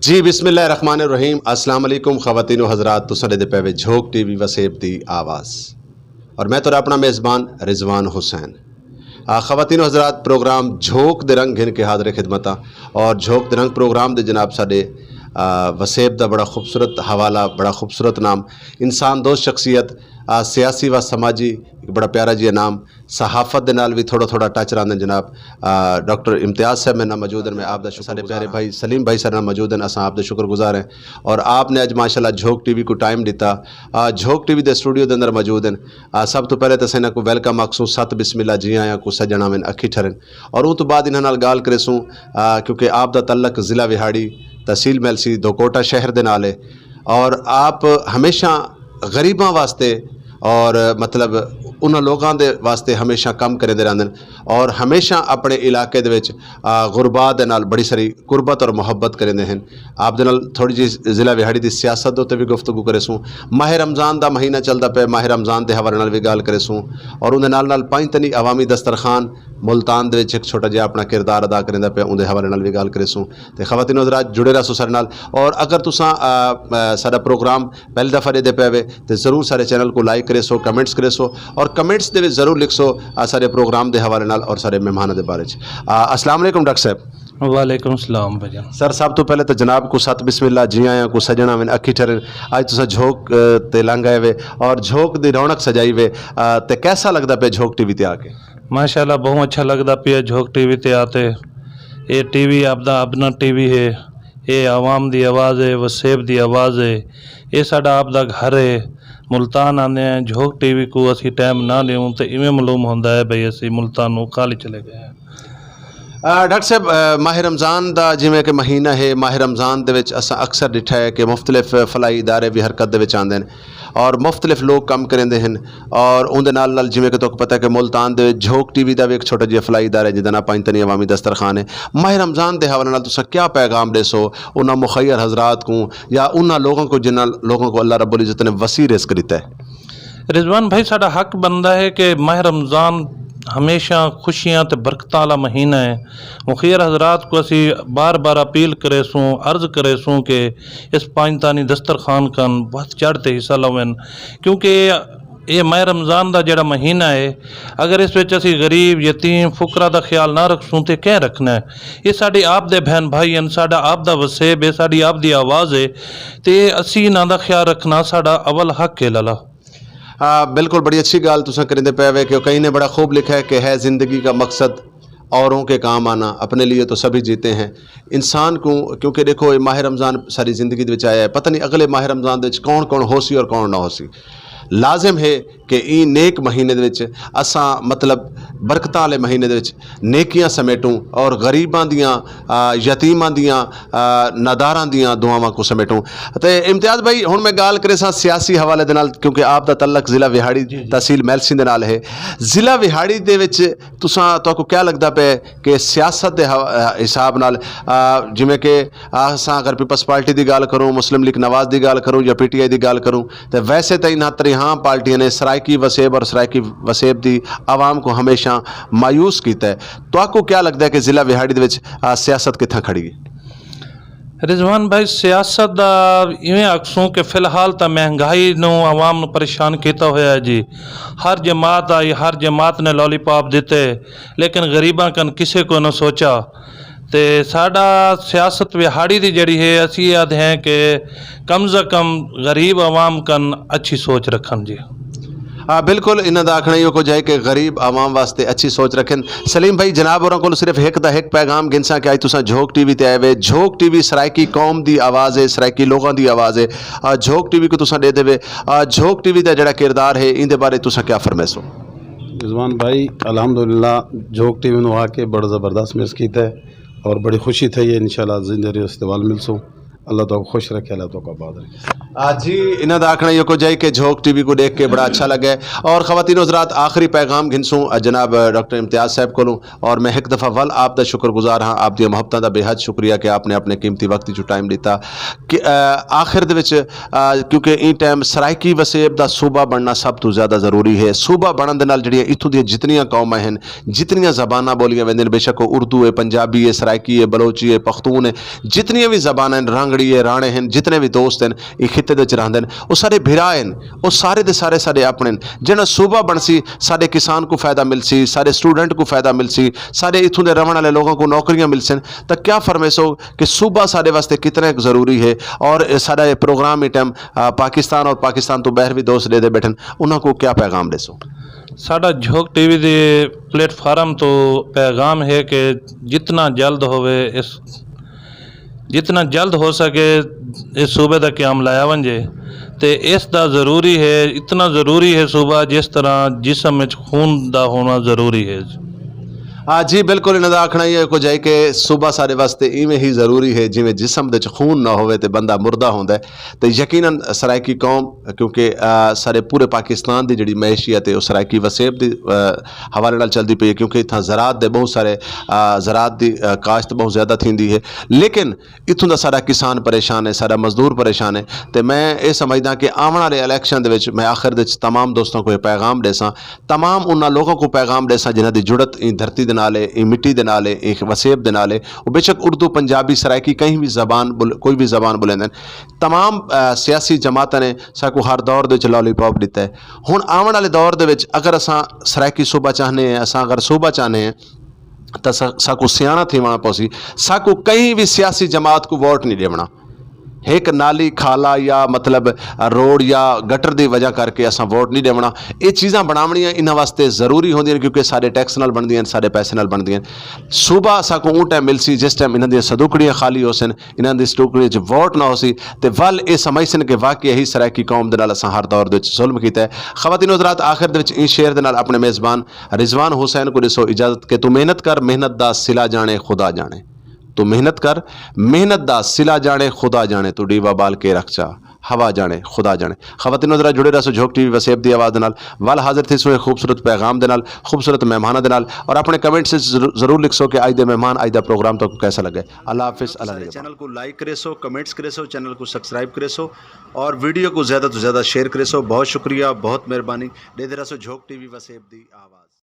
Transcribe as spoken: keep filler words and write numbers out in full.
جی، بسم اللہ الرحمن الرحیم۔ السلام علیکم خواتین و حضرات، تساں ݙیہدے پئے وے جھوک ٹی وی وسیب دی آواز، اور میں تہاݙا اپݨا میزبان رضوان حسین۔ آ، خواتین و حضرات، پروگرام جھوک دے رنگ گھن کے حاضر خدمت ہاں، اور جھوک دے رنگ پروگرام دے جناب ساݙے، آ، وسیب دا بڑا خوبصورت حوالہ، بڑا خوبصورت نام، انسان دوست شخصیت، آ، سیاسی و سماجی ہک بڑا پیارا جیہا نام، صحافت دے نال وی تھوڑا تھوڑا ٹچ رہندے جناب۔ آ، ڈاکٹر امتیاز صاحب میرے نال موجود ہیں، میں آپ دا شکر ساݙے پیارے بھائی سلیم بھائی ساݙے نال موجود ہیں، اساں آپ دے شکر گزار ہیں۔ اور آپ نے اڄ ماشاءاللہ جھوک ٹی وی کوں ٹائم ݙتا، آ، جھوک ٹی وی دے اسٹوڈیو دے اندر موجود ہیں۔ آ، سب توں پہلے تاں اساں انہاں کوں ویلکم آکھسوں، ست بسم اللہ، جی آیاں کوں سڄݨ آون اکھی ٹھرن۔ اور اوں توں بعد انہاں نال ڳالھ کریسوں، آ، کیونکہ آپ دا تعلق ضلع وہاڑی، تحصیل میلسی، دھوکوٹا شہر دے نال ہے، اور آپ ہمیشہ غریباں واسطے اور مطلب انہاں لوکاں دے واسطے ہمیشہ کم کریندے رہندے ہن، اور ہمیشہ اپݨے علاقے دے وچ، آ، غربا دے نال بڑی ساری قربت اور محبت کریندے ہن۔ آپ دے نال تھوڑی جی ضلع وہاڑی دی سیاست دے اُتے وی گفتگو کریسوں۔ ماہ رمضان دا مہینہ چلدا پئے، ماہ رمضان دے حوالے نال وی ڳالھ کریسوں، اور اوندے نال نال پنج تنی عوامی دسترخوان ملتان دے وچ ہک چھوٹا جیہا اپݨا کردار ادا کریندا پئے، اوندے حوالے نال وی ڳالھ کریسوں۔ تے خواتین و حضرات، جڑے رہسو ساݙے نال، اور اگر تساں، آ، آ، ساݙا پروگرام پہلی دفعہ ݙیہدے پئے وے تے ضرور ساݙے چینل کوں لائک کریسو، کمنٹس کریسو، اور کمنٹس دے وچ ضرور لکھسو، آ، ساݙے پروگرام دے حوالے نال اور ساݙے مہماناں دے بارے چ۔ آ، السلام علیکم ڈاکٹر صاحب۔ وعلیکم السلام بھائی جان۔ سر، سب توں پہلے تاں جناب کوں ست بسم اللہ، جی آیاں کوں سڄݨ آون اکھی ٹھرن۔ اڄ تساں جھوک، آ، تے لنگھ آئے وے اور جھوک دی رونق سجائی وے، آ، تے کیسا لڳدا پئے جھوک ٹی وی تے آ کے؟ ماشاءاللہ، بہوں اچھا لڳدا پیا جھوک ٹی وی تے آ تے۔ اے ٹی وی آپ دا اپݨا ٹی وی ہے، اے عوام دی آواز ہے، وسیب دی آواز ہے، اے ساݙا آپ دا گھر ہے۔ ملتان آندے ہیں، جھوک ٹی وی کوں اسی ٹائم نہ ݙیوں تے ایویں معلوم ہوندا ہے بھئی اسی ملتان نوں خالی چلے ڳئے ہیں۔ آ، ڈاکٹر صاحب، آ، ماہ رمضان دا جیویں کہ مہینہ ہے، ماہ رمضان دے وچ اساں اکثر ݙٹھا ہے کہ مختلف فلاحی ادارے وی حرکت دے وچ آندے ہن اور مختلف لوگ کم کریندے ہن، اور اوندے نال نال جیویں کہ تہاکوں پتہ ہے کہ ملتان دے وچ جھوک ٹی وی دا وی ہک چھوٹا جیہا فلاحی ادارہ ہے جیندا ناں پنج تنی عوامی دسترخوان ہے۔ ماہ رمضان دے حوالے نال تساں کیا پیغام ݙیسو انہاں مخیر حضرات کوں یا انہاں لوگاں کوں جنہاں لوگاں کوں اللہ رب العزت نے وسیع رزق ݙتا ہے؟ رضوان بھائی، ساݙا حق بندا ہے کہ ماہ رمضان ہمیشہ خوشیاں تے برکتاں والا مہینہ ہے۔ مخیر حضرات کوں اسی بار بار اپیل کریسوں، عرض کریسوں کہ اس پنج تنی دسترخوان کن ودھ چڑھ تے حصہ لون، کیونکہ اے ماہ رمضان دا جڑا مہینہ ہے، اگر اس وچ اسی غریب، یتیم، فقراء دا خیال نہ رکھسوں تے کہیں رکھنا ہے؟ اے ساݙے آپ دے بہن بھائی ہن، ساݙا آپ دا وسیب ہے، ساݙی آپ دی آواز ہے، تے اسی انہاں دا خیال رکھنا ساݙا اول حق ہے لالا۔ آ، بالکل، بڑی اچھی ڳالھ تساں کریندے پئے وے کہ کہیں نے بڑا خوب لکھا ہے کہ ہے زندگی کا مقصد اوروں کے کام آنا، اپنے لیے تو سبھی جیتے ہیں۔ انسان کوں، کیونکہ ݙیکھو، یہ ماہ رمضان ساری زندگی دے وچ آیا ہے، پتہ نہیں اڳلے ماہ رمضان دے وچ کون کون ہوسی اور کون نہ ہوسی۔ لازم ہے کہ ایں نیک مہینے دے وچ اساں، مطلب، برکتاں والے مہینے دے وچ نیکیاں سمیٹوں اور غریباں دیاں، آ، یتیماں دیاں، آ، ناداراں دیاں دعاواں کوں سمیٹوں۔ تے امتیاز بھائی، ہݨ میں ڳالھ کریساں سیاسی حوالے دے نال، کیونکہ آپ دا تعلق ضلع وہاڑی، جی، جی، تحصیل میلسن دے نال ہے۔ ضلع وہاڑی دے وچ تساں، تہاکوں کیا لڳدا پئے کہ سیاست دے حو-، حساب نال، آ، جیویں کہ اساں اگر پیپلز پارٹی دی ڳالھ کروں، مسلم لیگ نواز دی ڳالھ کروں یا پی ٹی آئی دی ڳالھ کروں، تے ویسے تاں انہاں تریہاں پارٹیاں نے سرائیکی وسیب اور سرائیکی وسیب دی عوام کوں ہمیشہ مایوس کیتا ہے۔ تہاکوں کیا لڳدا ہے کہ ضلع وہاڑی دے وچ، آ، سیاست کتھاں کھڑی ہے؟ رضوان بھائی، سیاست دا ایویں آکھسوں کہ فی الحال تاں مہنگائی نوں عوام نوں پریشان کیتا ہویا ہے جی۔ ہر جماعت آئی، ہر جماعت نے لالی پاپ ݙتے، لیکن غریباں کن کسے کوں نہ سوچا۔ تے ساݙا سیاست وہاڑی دی جڑی ہے، اسی آہدے ہیں کہ کم از کم غریب عوام کن اچھی سوچ رکھن جی۔ ہاں، بالکل، انہاں دا آکھݨا ایہو کجھ ہے کہ غریب عوام واسطے اچھی سوچ رکھن۔ سلیم بھائی، جناب ہوراں کول صرف ہک دا ہک پیغام گھنساں کہ اڄ تساں جھوک ٹی وی تے آئے وے۔ جھوک ٹی وی سرائیکی قوم دی آواز ہے، سرائیکی لوگاں دی آواز ہے۔ آ، جھوک ٹی وی کوں تساں ݙیہدے وے، آ، جھوک ٹی وی دا جڑا کردار ہے، ایندے بارے تساں کیا فرمیسو؟ رضوان بھائی، الحمدللہ، جھوک ٹی وی نوں آ کے بڑا زبردست محسوس کیتا ہے اور بڑی خوشی تھئی ہے۔ انشاءاللہ زندے رہو، اس تے ول ملسوں۔ اللہ تہاکوں خوش رکھے، اللہ تہاکوں آباد رکھے۔ آ، جی، انہاں دا آکھݨا ایہو کجھ ہے کہ جھوک ٹی وی کوں ݙیکھ کے بڑا اچھا لڳا ہے۔ اور خواتین و حضرات، آخری پیغام گھنسوں، آ، جناب، آ، ڈاکٹر امتیاز صاحب کولوں، اور میں ہک دفعہ ول آپ دا شکر گزار ہاں، آپ دیاں محبتاں دا بے حد شکریہ کہ آپ نے اپنے قیمتی وقت چوں ٹائم ݙتا۔ کہ، آ، آخر دے وچ، آ، کیونکہ ایں ٹائم سرائیکی وسیب دا صوبہ بݨنا سب توں زیادہ ضروری ہے۔ صوبہ بݨن دے نال جڑیاں اتھوں دیاں جتنیاں قوماں ہن، جتنیاں زباناں ٻولیاں ویندین، بے شک او اردو ہے، پنجابی ہے، سرائیکی ہے، بلوچی ہے، پختون ہے، جتنیاں وی زباناں ہن، رنگ جھگڑی ہے، راݨے ہن، جتنے بھی دوست ہن، ایں خطے دے وچ رہندے ہن، او سارے بھرا ہن، او سارے دے سارے ساݙے اپݨے ہن۔ جݙاں صوبہ بݨسی، ساݙے کسان کوں فائدہ ملسی، ساݙے اسٹوڈنٹ کوں فائدہ ملسی، ساݙے اتھوں دے رہݨ والے لوکاں کوں نوکریاں ملسن، تاں کیا فرمیسو کہ صوبہ ساݙے واسطے کتنا ضروری ہے؟ اور ساݙا یہ پروگرام ایں ٹائم، آ، پاکستان اور پاکستان توں ٻاہر بھی دوست ݙیہدے ٻیٹھن، انہاں کوں کیا پیغام ݙیسو؟ ساݙا جھوک ٹی وی دے پلیٹ فارم توں پیغام ہے کہ جتنا جلد ہووے اس جتنا جلد ہو سکے اس صوبے دا قیام لایا ونڄے، تے اس دا ضروری ہے، اتنا ضروری ہے صوبہ جس طرح جسم وچ خون دا ہونا ضروری ہے۔ ہاں جی، بالکل، انہاں دا آکھݨا ایہو کجھ ہے کہ صوبہ ساݙے واسطے ایویں ہی ضروری ہے، جیویں جسم دے وچ خون نہ ہووے تے بندہ مردہ ہوندا ہے۔ تے یقیناً سرائیکی قوم، کیونکہ، آ، سارے پورے پاکستان دی جڑی معیشت ہے، او سرائیکی وسیب دی، آ، حوالے نال چلدی پئی ہے، کیونکہ اتھاں زراعت دے بہت سارے، آ، زراعت دی، آ، کاشت بہت زیادہ تھیندی ہے، لیکن اتھوں دا سارا کسان پریشان ہے، سارا مزدور پریشان ہے۔ تے میں اے سمجھداں کہ آوݨ والے الیکشن دے وچ میں آخر دے وچ تمام دوستاں کوں اے پیغام ݙیساں، تمام انہاں لوکاں کوں پیغام ݙیساں جنہاں دی جڑت ایں دھرتی دے نال ہے، ایں مٹی دے نال ہے، ایں وسیب دے نال ہے۔ او بے شک اردو، پنجابی، سرائیکی کہیں بھی زبان بول-، کوئی بھی زبان بولیندے ہن۔ تمام، آ، سیاسی جماعتاں نے ساکوں ہر دور دے وچ لالی پاپ ݙتا ہے۔ ہݨ آوݨ والے دور دے وچ اگر اساں سرائیکی صوبہ چاہنے ہیں، اساں اگر صوبہ چاہنے ہیں، تاں سا-، ساکوں سیاݨا تھیوݨا پوسی۔ ساکوں کہیں وی سیاسی جماعت کوں ووٹ نہیں ݙیوݨا۔ ہک نالی، کھالا یا مطلب روڈ یا گٹر دی وجہ کر کے اساں ووٹ نہیں ݙیوݨا۔ اے چیزاں بݨاوݨیاں انہاں واسطے ضروری ہوندیاں ہن، کیونکہ ساݙے ٹیکس نال بݨدیاں ہن، ساݙے پیسے نال بݨدیاں ہن۔ صوبہ ساکوں اوں ٹائم ملسی جس ٹائم انہاں دیاں صندوقڑیاں خالی ہوسن، انہاں دی صندوقڑیاں وچ ووٹ نہ ہوسی، تے ول اے سمجھسن کہ واقعی اہی سرائیکی قوم دے نال اساں ہر دور دے وچ ظلم کیتا ہے۔ خواتین و حضرات، آخر دے وچ ایں شعر دے نال اپݨے میزبان رضوان حسین کوں ݙیسو اجازت کہ توں محنت کر، محنت دا صلہ ڄاݨے خدا ڄاݨے۔ توں محنت کر، محنت دا صلہ ڄاݨے خدا ڄاݨے، توں ݙیوا ٻال کے رکھ چا، ہوا ڄاݨے خدا ڄاݨے۔ خواتین و حضرات، جڑے رہسو جھوک ٹی وی وسیب دی آواز دے نال، ول حاضر تھیسوں اے خوبصورت پیغام دے نال، خوبصورت مہماناں دے نال، اور اپݨے کمنٹس وچ ضرور، ضرور لکھسو کہ اڄ دے مہمان، اڄ دا پروگرام تاکوں کیسا لگے۔ اللہ حافظ، اللہ سارے نگہبان۔ چینل کوں لائک کریسو، کمنٹس کریسو، چینل کوں سبسکرائب کریسو، اور ویڈیو کوں زیادہ توں زیادہ شیئر کریسو۔ بہت شکریہ، بہت مہربانی۔ ݙیہدے رہسو جھوک ٹی وی وسیب دی آواز۔